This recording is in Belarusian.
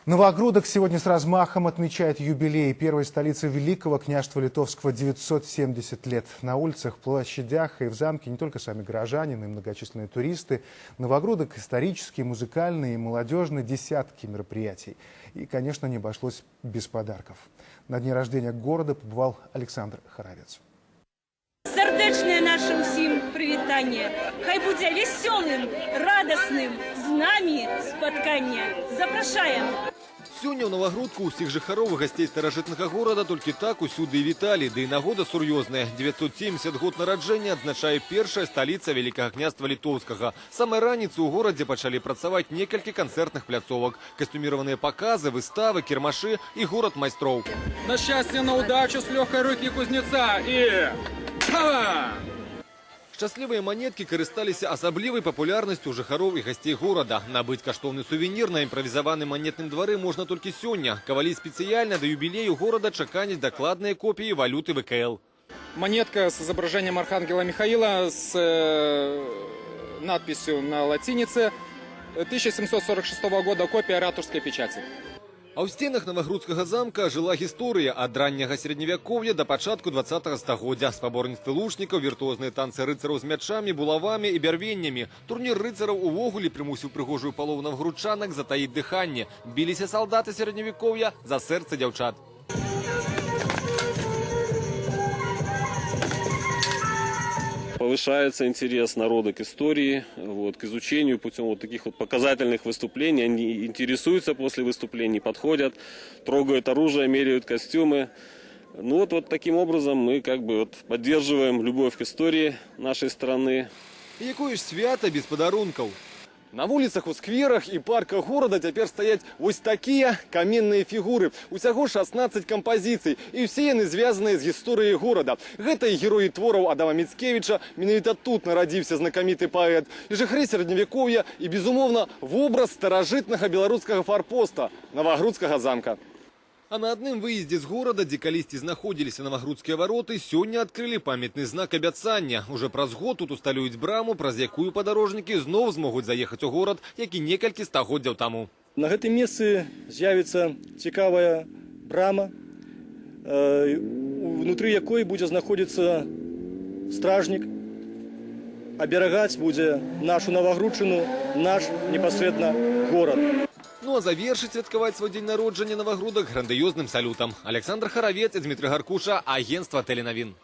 Новогрудок сегодня с размахом отмечает юбилей первой столицы Великого княжества Литовского 970 лет. На улицах, площадях и в замке не только сами горожане, но и многочисленные туристы. Новогрудок исторический, музыкальный и молодежный, десятки мероприятий. И, конечно, не обошлось без подарков. На дне рождения города побывал Александр Хоровец. Сардэчнае наша ўсім прывітанне. Хай будзе вясёлым, радасным з намі спатканне. Запрашаем! Сёння ў Навагрудку ўсіх жыхароў і гасцей старажытнага горада толькі так усюды і віталі. Ды і нагода сур'ёзная. 970 год нараджэння адзначае першая сталіца Вялікага княства Літоўскага. З самай раніцы ў горадзе пачалі працаваць некалькі канцэртных пляцовак. Касцюміраваныя паказы, выставы, кірмашы і горад майстроў. На счастье, на удачу с легкой руки кузнеца и... Ха! Шчаслівыя манеткі карысталіся асаблівай папулярнасцю жыхароў і гасцей горада. Набыць каштоўны сувенір на імправізаваным манетным двары можна толькі сёння. Кавалі спецыяльна да юбілею горада чаканяць дакладныя копіі валюты ВКЛ. Монетка с изображением Архангела Михаила с надписью на латинице 1746 года, копия ратушской печати. А ў сценах Навагрудскага замка жыла гісторыя ад ранняга сярэдневякоўя да пачатку 20 стагоддзя. Спаборніцтвы лучнікаў, віртуозныя танцы рыцараў з мячамі, булавамі і бярвеннямі. Турнір рыцараў увогуле прымусіў прыгожую палову навагрудчанак затаіць дыханне. Біліся салдаты сярэдневякоўя за сэрца дзяўчат. Повышается интерес народа к истории, к изучению путем таких показательных выступлений. Они интересуются после выступлений, подходят, трогают оружие, меряют костюмы. Таким образом мы поддерживаем любовь к истории нашей страны. И якое ж свята без подарунков? На вуліцах, у скверах і парках горада цяпер стаяць вось такія каменныя фігуры. Усяго 16 кампазіцый, і ўсе яны звязаныя з гісторыяй горада. Гэта і героі твораў Адама Міцкевіча, менавіта тут нарадзіўся знакаміты паэт, і жыхары сярэдневякоўя, і, безумоўна, вобраз старажытнага беларускага фарпоста Навагрудскага замка. А на адным выездзе з горада, дзе калісьці знаходзіліся Навагрудскія вароты, сёння адкрылі памятны знак абяцання. Уже праз год тут усталююць браму, праз якую падарожнікі зноў змогуць заехаць у горад, як і некалькі стагоддзяў таму. На гэтым месцы з'явіцца цікавая брама, унутры якой будзе знаходзіцца стражнік, аберагаць будзе нашу Навагрудчыну, наш непасрэдна горад. Ну а завершыць святкаваць свой дзень народжання Навагрудак грандыёзным салютам. Александр Харавец, Дмітрый Гаркуша, агентства Тэленавін.